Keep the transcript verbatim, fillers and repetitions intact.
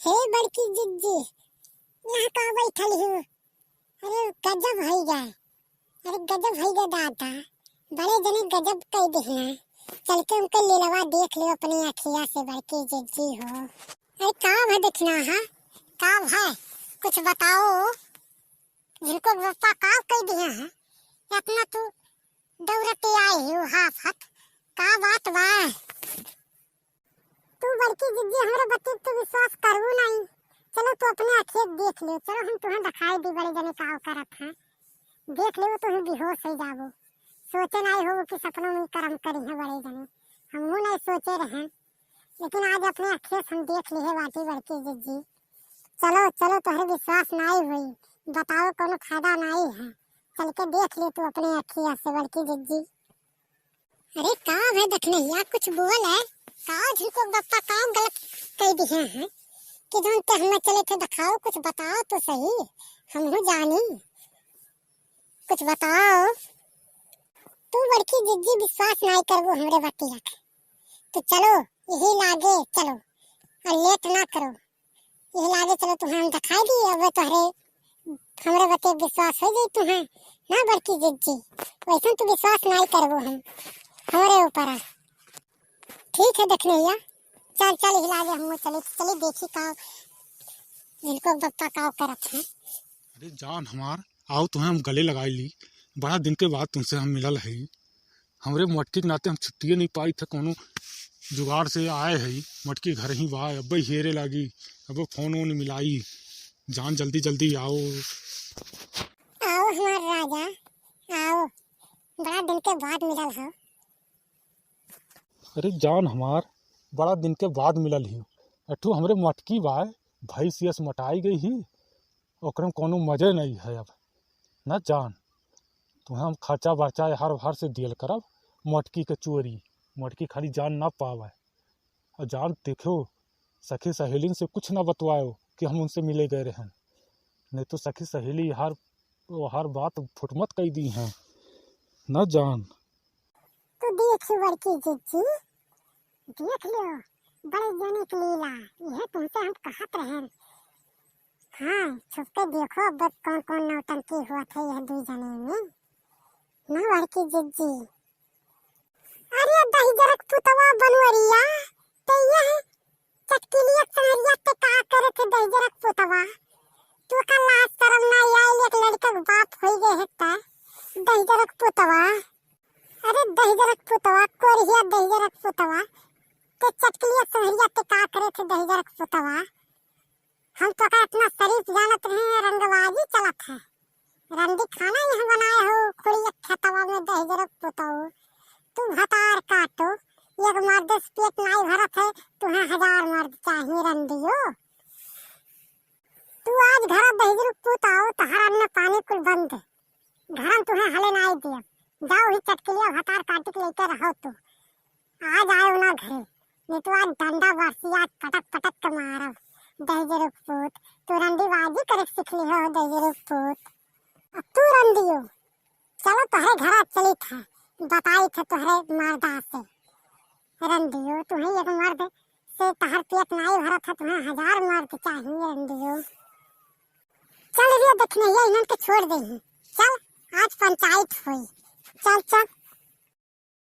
हे बड़की जिज्जी, यहाँ का बैठल हो? अरे गजब होइ गए, अरे गजब होइ गए दादा, बड़े जने गजब कइ दिहिया। चल के उनके लीलवा देख लेव अपनी अखिया से बड़की जिज्जी हो। अरे का भा देखना है, का भा, कुछ बताओ। झिनको बप्पा का कइ दिहिया है, इतना तू दौड़ते आई हो हाफत, का बात बा? तू बड़की जिज्जी हमरे बतिक तू विश्वास करबू नहीं। चलो तू अपने अखिए देख ले, चलो हम तुहें दिखाई दी बड़े जने का करत हैं। देख लेबो तो हम बेहोश होइ जाबो। सोचे नहीं हो कि सपनों में करम करी है बड़े जने, हमहू नहीं सोचे रहे, लेकिन आज अपने अखिए से हम देख लिए बाटी बड़की जिज्जी। चलो चलो, तोहरे विश्वास नहीं हुई, बताओ कोनो फायदा नहीं है, चल के देख ले तू अपने अखिया से बड़की जिज्जी। अरे का भा दखनहिया, कुछ बोल है का? झिनको बप्पा का गलत कइ दिहे हैं कि जौन ते हमें चले थे दिखाओ, कुछ बताओ तो सही, हमहू जानी, कुछ बताओ। तू बड़की जिज्जी विश्वास नाई करबो हमरे बतिया के, तो चलो यही लागे चलो और लेट ना करो। यही लागे चलो तुहें हम दिखाई दी, अब तोहरे हमरे बते विश्वास होइ जाई तुहें ना बड़की जिज्जी, वैसन तू विश्वास नाई करबो हम हमरे ऊपर। ठीक है दखनहिया, चल चल यही लागे हम चली, चली देखी का झिनको बप्पा का करत हैं। अरे जान हमार, आओ तुहें हम गले लगाई ली, बड़ा दिन के बाद तुमसे हम मिलल है। हमरे मटकी के नाते हम छुट्टिए नहीं पाई थे, कोनो जुगाड़ से आए है। मटकी घर ही बा, अब्बे हेरे लागी, अब्बे फोन वोन मिलाई। जान जल्दी जल्दी आओ। आओ हमार राजा, आओ, बड़ा दिन के बाद मिलल हो। अरे जान हमार, बड़ा दिन के बाद मिलल ही। एठू हमरे मटकी बा, भैंस यस मोटाई गई ही, ओकरे में कोनो मजे नहीं है अब। न जान, तुहें हम खर्चा बर्चा हर भर से दियल करब, मटकी के चोरी, मटकी खाली जान ना पावे। और जान देखो, सखी सहेलिन से कुछ ना बतवायो कि हम उनसे मिले गए रहन, नहीं तो सखी सहेली हर, हर बात फुटमत कई दी हैं। न जान। तो देखी बड़की जिज्जी, देख लो, बड़े जने के लीला, यह तुमसे हम कहत रहन। हाँ, छुप के देखो अब कौन कौन नौटंकी हुआ थे यह दुई जने में। ना बड़की जिज्जी। अरे दहिजरक पुतवा बनवरिया, ते यह चटकिलिया संगरिया ते का करे थे दहिजरक पुतवा? तू का लाज शरम ना आइल, एक लड़का के बाप होई गए है ते दहिजरक पुतवा। अरे दहिजरक पुतवा, कोरिया दहिजरक पुतवा, ते चटकिलिया संगरिया ते का करे थे दहिजरक पुतवा? हम तो का इतना शरीफ जानत रहे हैं, रंगबाजी चलत है। रंडी खाना यहाँ बनाए हो, खुली खेतवा में दहिजरक पुतवा। तू भतार काटो, एक मर्द से पेट नाई भरत है, तुहें हजार मर्द चाहिए रंडियो। तू आज घर दहिजरक पुतवा, तहार अन्न पानी कुल बंद। घरन तुहें हले नाई दियब। जाओ ही चटकिलिया भतार काटी के लेके रहो तू। आज आयो ना घरे, नहीं तो आज डंडा बरसी, आज पटक पटक के मारब। दहिजरक पूत, तू रंडीबाजी करे सीख ली हो, दहिजरक पूत। अब तू रंडियो, चलो तोहरे घरा चली था, बताई थे तोहरे मर्दा से। रंडियो, तुहें एक मर्द से तहर पेट नाई भरत है, तुहें हजार मर्द चाहिए रंडियो। चल रे दखनहिया, इन्हन के छोड़ देही। चल, आज पंचायत होई। चल, चल।